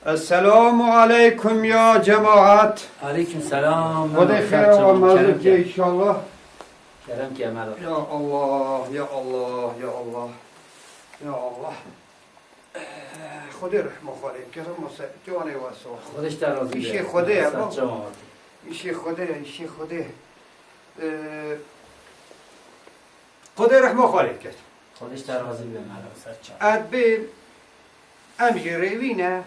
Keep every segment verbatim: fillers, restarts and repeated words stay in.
Esselamu aleykum ya cemaat. Aleyküm selam. Xwedê xêr û mezin ke inşallah. Kerem ke melo. Ya Allah, ya Allah, ya Allah. Ya Allah. Xwedê rehma xwe lê, kerem û se-, ciwanê we so. Xwedê ji te razî be. Îşê Xwedê ye, bak. Îşê Xwedê ye, îşê Xwedê ye. Ee, Xwedê rehma xwe lê ket. Xwedê ji te razî be, melo. Ser çav. Ez bêm, em jî rêwî ne.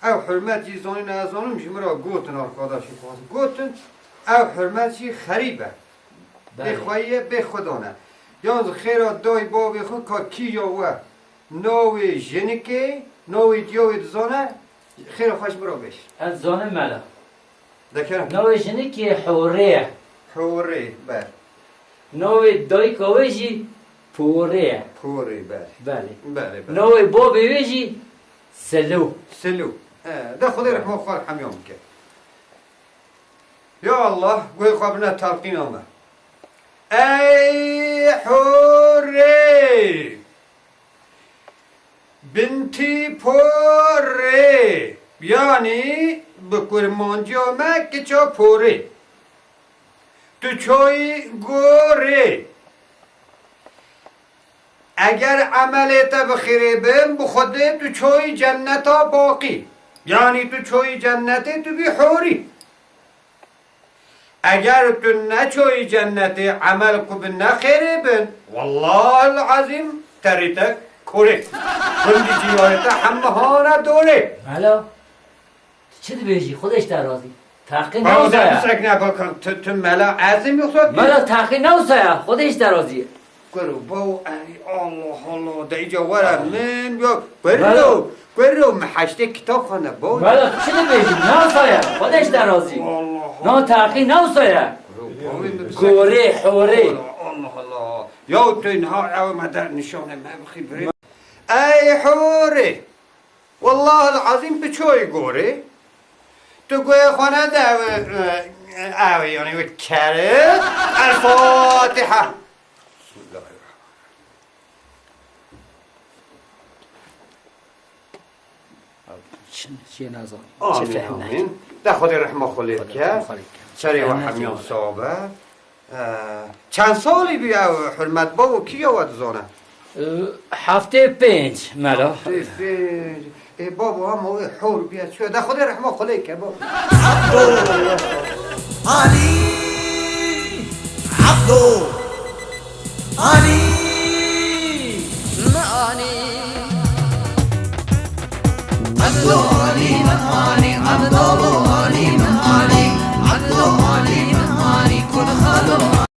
Ew hurmet jî zanîn, ez zanim ji min re gotin arkadaşê xwe. Gotin, ew hurmet jî xerîb e. Bê xweyî ye, bê xwedan e. Yalnız xêra dayê bavê xwe ka kîja we navê jinikê, navê diya wê dizane, xêra xwe ji min re bêj. Ez zanim mela. De kerem. Navê jinikê Hûrê ye. Hûrê, ber. Navê dayika wê jî Porê ye. Porê, belê. Belê. Belê, belê. Navê babê wê jî Silo. Silo. He, de Xwedê rehma xwe hemiyan bike. Ya Allah, guhê xwe bine telqîna me. Ey Hûrê! Bintî Porê! Yanî bi kurmanciya me kiça Porê. Tu çoyî gorê. Eger emelê te bi xêrê bin, bi Xwedê tu çoyî cenneta baqî. Yanî tu çoyî cennetê, tu bî hûrî. Eger tu neçoyî cennetê, emel ku bi nexêrê bin, wellahil ezîm terî te korê. Gundî cîwarê te hemihana dorê. Melo. Tu çi dibêjî? Xwedê ji te razî. Teqî newsaya. Pisek ne bakan, tu, tu mela ezim yoksa tu? Mela teqî newsaya. Xwedê ji te razî. Kuro, baw, ey, Allah Allah, de îca were min, yo, kuro, kuro, min heştê kitap xwende, baw. Mela tu çi dibêjî? Newsaya. Xwedê ji te razî. Allah Allah. Na teqî newsaya. Kuro, baw, min pisek. Gorê, horê. Allah Allah. Ya tu niha ew me der nişane me bixî birê. Ey horê. Wellahil ezîm tu çoyî gorê. Tu guhê xwe nede ew, ew, yanî wê kere. El Fatiha. Bismillahirrahmanirrahim. Çi, çi nazan. Amin, amin. De Xwedê rehma xwe lê bike. Serê we hemiyan sawa be. Ee, çend salî bû ew hurmet bavo, kî ya we dizane? Ee, heftê pênc mela. Heftê pênc. Ê bavo, hema wê hor bûye çûye. De Xwedê rehma xwe lê ke bavo. Anî Ebdo. Anî. Min anî. Ebdo anî, min anî. Ebdo anî, min anî. Ebdo anî, min anî. Kun xalo